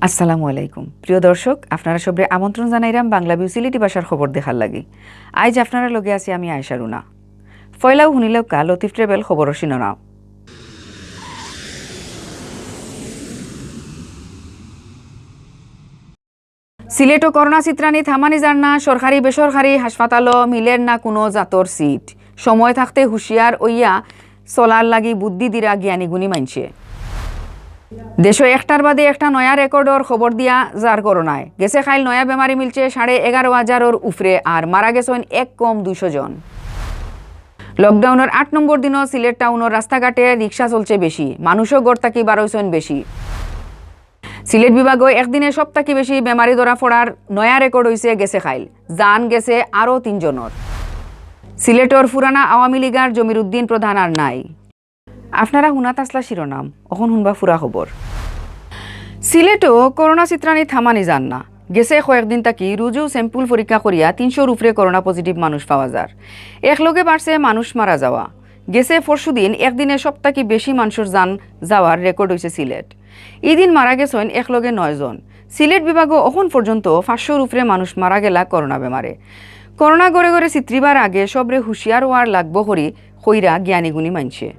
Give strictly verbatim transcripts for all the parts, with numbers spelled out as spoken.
আসসালামু আলাইকুম। প্রিয় দর্শক, আপনারা সবরে আমন্ত্রণ জানাইরাম বাংলা ভিউ সিলেটি ভাষার খবর দেখার লাগি। আইজ আপনারার লগে আছি আমি আয়েশা রুনা। পয়লাউ হুনিলাউক্কা লতিফ ট্রাভেল খবরর শিরোনাম। সিলেটো করোনা ছিতরানি থামানি যার না, সরকারি বেসরকারি হাসপাতালো মিলের না কুনু জাতর সিট। সময় থাকতে হুঁশিয়ার অইয়া চলার লাগি বুদ্ধি দিরা জ্ঞানী গুণী মাইনষে। দেশো একটার বাদে একটা নয়া রেকর্ডর খবর দিয়া যার করোনায়। গেছে কাইল নয়া বেমারি মিলছে সাড়ে এগারো হাজারর উপরে, আর মারা গেছইন এক কম দুইশো জন। লকডাউনর আট নম্বর দিনো সিলেট টাউনর রাস্তাঘাটে রিক্সা চলছে বেশি, মানুষও ঘর থাকি বারইছইন বেশি। সিলেট বিভাগো একদিনে সব থাকি বেশি বেমারি ধরা পড়ার নয়া রেকর্ড অইছে গেছে কাইল, জান গেছে আরও তিনজনর। সিলেটর পুরানা আওয়ামী লীগর জমিরুদ্দিন প্রধান আর নাই। আপনারা হুনাত আছলা শিরোনাম, অখন হুনবা পুরা খবর। সিলেটো করোনা ছিতরানি থামানি যার না। গেছে কয়েকদিন থাকি রুজু sample পরীক্ষা করিয়া তিনশোর উপরে করোনা positive মানুষ পাওয়া যার। একলগে বাড়ছে মানুষ মারা যাওয়া। গেছে পরশুদিন একদিনে সব থাকি বেশি মানষর জান যাওয়ার রেকর্ড অইছে সিলেট। ইদিন মারা গেছইন একলগে নয় জন। সিলেট বিভাগো অখন পর্যন্ত পাঁচশোর উপরে মানুষ মারা গেলা করোনা বেমারে। করোনা ঘরে ঘরে ছিতরিবার আগে সবরে হুঁশিয়ার অওয়ার লাগবো করি কইরা জ্ঞানী গুণী মাইনষে।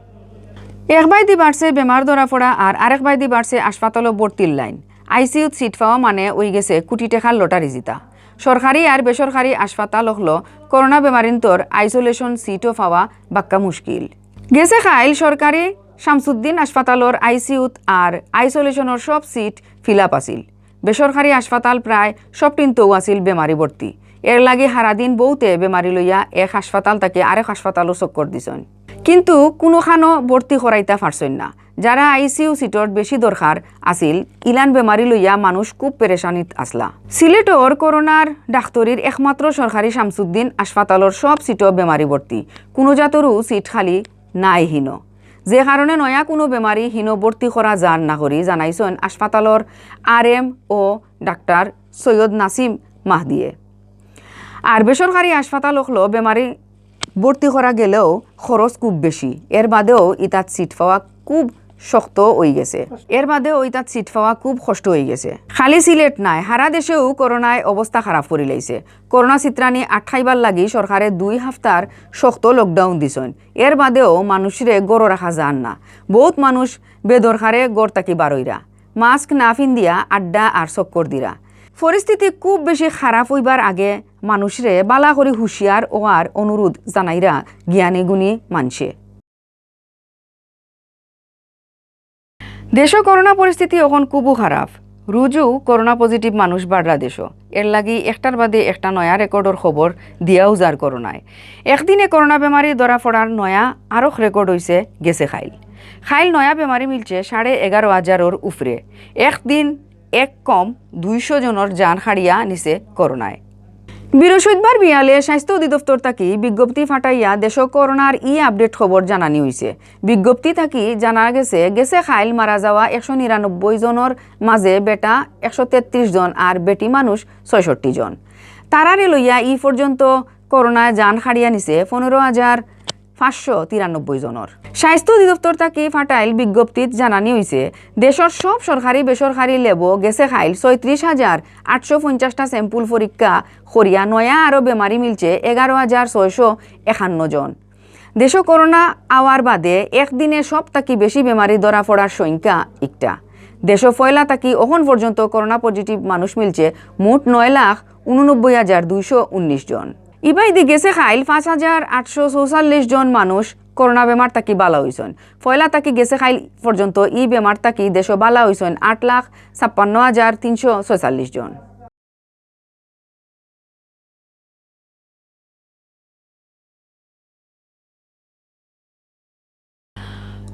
এক বায়দি বাড়ছে বেমার ধরা পড়া আর আরেক বায়দি বাড়ছে হাসপাতালো ভর্তির লাইন। আইসিইউত সিট পাওয়া মানে অইগেছে কুটি টেকার লটারি জিতা। সরকারি আর বেসরকারি হাসপাতাল অকলো করোনা বেমারিন্তর আইসোলেশন সিটও পাওয়া বাক্কা মুশকিল। গেছে কাইল সরকারি শামসুদ্দিন হাসপাতালর আইসিইউত আর আইসোলেশনর সব সিট fill up আছিল। বেসরকারি হাসপাতাল প্রায় সবটিন্তও আছিল বেমারি ভর্তি। এর লাগি হারাদিন বউতে বেমারি লইয়া এক হাসপাতাল থাকি আরেক হাসপাতালো চক্কর দিছইন, কিন্তু কুনুখানো ভর্তি করাইতা পারছইন না। যারা আইসিইউ সিটর বেশি দরকার আছিল, ইলান বেমারি লইয়া মানুষ খুব পেরেশানিত আছলা। সিলেটর করোনার ডাক্তরির একমাত্র সরকারি শামসুদ্দিন হাসপাতালর সব সিটো বেমারি ভর্তি, কুনু জাতরও সিট খালি নাই হিনো। যে কারণে নয়া কুনু বেমারি হিনো ভর্তি করা যার না করি জানাইছইন হাসপাতালর আরএম ও ডাক্তার সৈয়দ নাসিম মাহদিয়ে। আর বেসরকারি হাসপাতাল অকলো বেমারি ভর্তি করা গেলেও খরচ খুব বেশি, এর বাদেও ইতাত সিট পাওয়া খুব শক্ত অইগেছে, এর বাদেও ইতাত সিট পাওয়া খুব কষ্ট অইগেছে। খালি সিলেট নায়, হারা দেশেও করোনায় অবস্থা খারাপ করিলাইছে। করোনা ছিতরানি আটকাইবার লাগি সরকারে দুই হাপ্তার শক্ত লকডাউন দিছইন। এর বাদেও মানুষরে ঘরো রাখা যার না। বউত মানুষ বেদরকারে ঘর থাকি বারইরা, মাস্ক না ফিন্দিয়া আড্ডা আর চক্কর দিরা। পরিস্থিতি খুব বেশি খারাপ অইবার আগে মানুষরে বালা করি হুঁশিয়ার অওয়ার অনুরোধ জানাইরা জ্ঞানী গুণী মানষে। দেশো করোনা পরিস্থিতি অখন খুবউ খারাপ। রুজু করোনা positive মানুষ বাড়রা দেশো। এর লাগি একটার বাদে একটা নয়া রেকর্ডর খবর দিয়াউ যার করোনায়। একদিনে করোনা বেমারি ধরা পড়ার নয়া আরক রেকর্ড অইছে গেছে কাইল। কাইল নয়া বেমারি মিলছে সাড়ে এগারো হাজারর উপরে। একদিন এক কম দুইশো জনর জান কাড়িয়া নিছে করোনায়। বৃহস্পতিবার বিয়ালে স্বাস্থ্য অধিদপ্তর থাকি বিজ্ঞপ্তি ফাটাইয়া দেশো করোনার ই আপডেট খবর জানানি অইছে। বিজ্ঞপ্তি থাকি জানা গেছে, গেছে কাইল মারা যাওয়া একশো নিরানব্বই জনর মাঝে বেটা একশো তেত্রিশ জন আর বেটি মানুষ ছয়ষট্টি জন। তারারে লইয়া ই পর্যন্ত করোনায় জান কাড়িয়া নিছে পনেরো হাজার পাঁচশো তিরানব্বই জনর। স্বাস্থ্য অধিদপ্তর থাকি ফাটাইল বিজ্ঞপ্তিত জানানি অইছে, দেশর সব সরকারি বেসরকারি ল্যাবো গেছে কাইল ছয়ত্রিশ হাজার আটশো পঞ্চাশটা sample পরীক্ষা করিয়া নয়া আরো বেমারি মিলছে এগারো হাজার ছয়শো একান্ন জন। দেশো করোনা আওয়ার বাদে একদিনে সব থাকি বেশি বেমারি ধরা পড়ার সংখ্যা ইকটা। দেশো পয়লা থাকি অখন পর্যন্ত করোনা positive মানুষ মিলছে মোট নয় লাখ ঊননব্বই হাজার দুইশো উনিশ জন। ইবায়দি গেছে কাইল পাঁচ হাজার আটশো চৌচল্লিশ জন মানুষ করোনা বেমার থাকি বালা অইছইন। পয়লা থাকি গেছে কাইল পর্যন্ত ই বেমার থাকি দেশো বালা অইছইন আট লাখ ছাপ্পান্ন হাজার তিনশো ছয়চল্লিশ জন।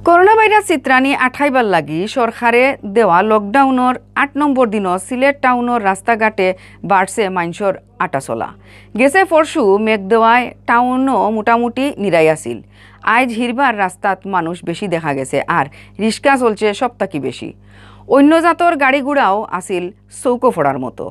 করোনা ভাইরাস ছিতরানি আটকাইবার লাগি সরকারে দেওয়া লকডাউনর আট নম্বর দিনো সিলেট টাউনর রাস্তাঘাটে বাড়ছে মাইনষর আটাচলা। গেছে পরশু মেঘ দেওয়ায় টাউনও মোটামুটি নিরাই আছিল। আইজ হিরবার রাস্তাত মানুষ বেশি দেখা গেছে, আর রিক্সা চলছে সব থাকি বেশি। অইন্য জাতর গাড়ি ঘোড়াও আছিল চউখো পড়ার মতো।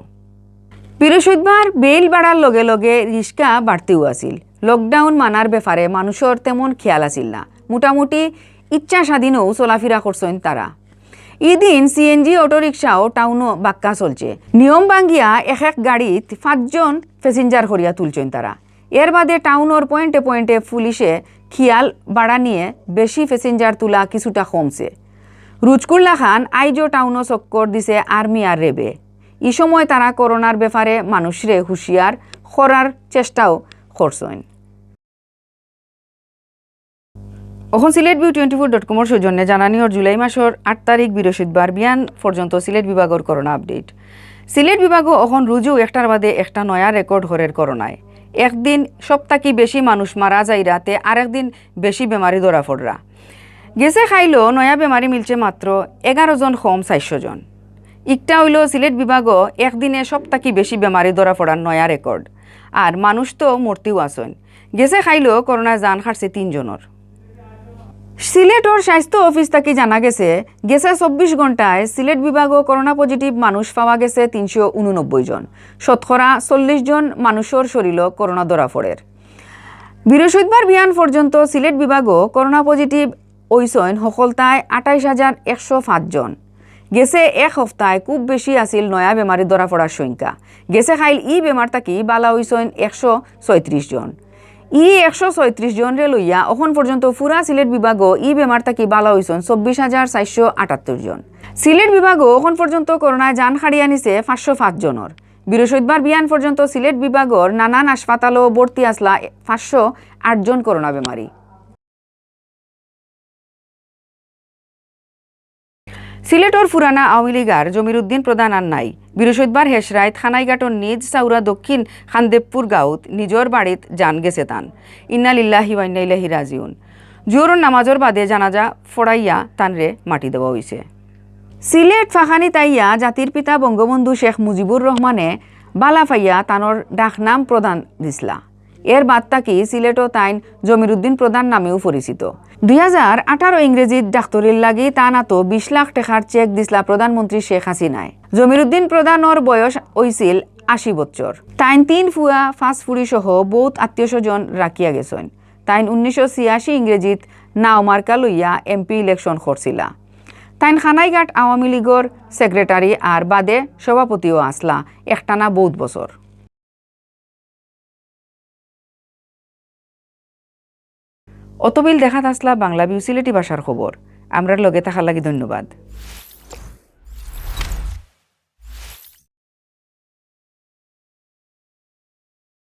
বৃহস্পতিবার বেইল বাড়ার লগে লগে রিক্সা বাড়তিউ আছিল। লকডাউন মানার ব্যাপারে মানুষর তেমন খেয়াল আছিল না। মোটামুটি ইচ্ছা স্বাধীনও চলাফিরা করছইন তারা। ইদিন সিএনজি অটোরিকশাও টাউনো বাক্কা চলছে। নিয়ম ভাঙ্গিয়া এক এক গাড়িত পাঁচজন প্যাসেঞ্জার করিয়া তুলছইন তারা। এর বাদে টাউনর পয়েন্টে পয়েন্টে পুলিশে খিয়াল বাড়া নিয়ে বেশি প্যাসেঞ্জার তুলা কিছুটা কমছে। রুজকুর লাখান আইজও টাউনো চক্কর দিছে আর্মি আর রেবে। ই সময় তারা করোনার ব্যাপারে মানুষরে হুঁশিয়ার করার চেষ্টাও করছইন। অখন Sylhet view twenty four dot কমর সৌজন্যে জানানি অর জুলাই মাসর আট তারিখ বৃহস্পতিবার বিয়ান পর্যন্ত সিলেট বিভাগর করোনা আপডেট। সিলেট বিভাগও অখন রুজু একটার বাদে একটা নয়া রেকর্ড করের করোনায়। একদিন সব থাকি বেশি মানুষ মারা যাইরা তে আরেক দিন বেশি বেমারি ধরা পড়রা। গেছে কাইলো নয়া বেমারি মিলছে মাত্র এগারো জন, কম চারশো জন। ইকটা অইলো সিলেট বিভাগও একদিনে সব থাকি বেশি বেমারি ধরা পড়ার নয়া রেকর্ড। আর মানুষ তো মরতেও আছইন। গেছে কাইলো করোনায় জান কাটছে তিন জনর। সিলেটর স্বাস্থ্য অফিস থাকি জানা গেছে, গেছে চব্বিশ ঘন্টায় সিলেট বিভাগও করোনা পজিটিভ মানুষ পাওয়া গেছে তিনশো উননব্বই জন। শতকরা চল্লিশ জন মানুষর শরীরও করোনা ধরা পড়ের। বৃহস্পতিবার বিয়ান পর্যন্ত সিলেট বিভাগও করোনা পজিটিভ অইছইন হকলতায় আঠাইশ হাজার একশো পাঁচ জন। গেছে এক হপ্তায় খুব বেশি আছিল নয়া বেমারি ধরা পড়ার সংখ্যা। গেছে কাইল ই বেমার থাকি বালা অইছইন একশো ছয়ত্রিশ জন। ই একশো ছয়ত্রিশ জনরে লইয়া অখন পর্যন্ত পুরা সিলেট বিভাগও ই বেমার থাকি বালা অইছইন চব্বিশ হাজার চারশো আটাত্তর জন। সিলেট বিভাগও অখন পর্যন্ত করোনায় জান কাড়িয়া নিছে পাঁচশো পাঁচ জনর। বৃহস্পতিবার বিয়ান পর্যন্ত সিলেট বিভাগর নানান হাসপাতালও ভর্তি আছলা পাঁচশো আট জন করোনা বেমারি। সিলেটর পুরানা আওয়ামী লীগার জমিরুদ্দিন প্রধান আর নাই। বৃহস্পতিবার হেশরাইত খানাইঘাটর নিজ চাউরা দক্ষিণ খান্দেবপুর গাঁওত নিজর বাড়িত জান গেছে তান। ইন্না লিল্লাহি ওয়া ইন্না ইলাইহি রাজিউন। জোহরর নামাজর বাদে জানাজা ফড়াইয়া তানরে মাটি দেওয়া অইছে। সিলেট ফাখানিত আইয়া জাতির পিতা বঙ্গবন্ধু শেখ মুজিবুর রহমানে বালা পাইয়া তানর ডাকনাম প্রধান দিছলা। এর বাদ থাকি সিলেটও তাইন জমিরুদ্দিন প্রধান নামেও পরিচিত। দুই হাজার আঠারো ইংরেজিত ডাক্তরির লাগি তান আতো বিশ লাখ টেকার চেক দিছলা প্রধানমন্ত্রী শেখ হাসিনায়। জমিরুদ্দিন প্রধানর বয়স অইছিল আশি বছর। তাইন তিন ফুয়া, পাঁচ ফুড়ি সহ বউত আত্মীয় স্বজন রাখিয়া গেছইন। তাইন উনিশশো ছিয়াশি ইংরেজিত নাও মার্কা লইয়া এমপি ইলেকশন করছিলা। তাইন খানাইঘাট আওয়ামী লীগর সেক্রেটারি আর বাদে সভাপতিও আছলা একটানা বউত বছর। অতবিল দেখাত আছলা বাংলা ভিউ সিলেটি ভাষার খবর। আমরার লগে থাকার লাগি ধন্যবাদ।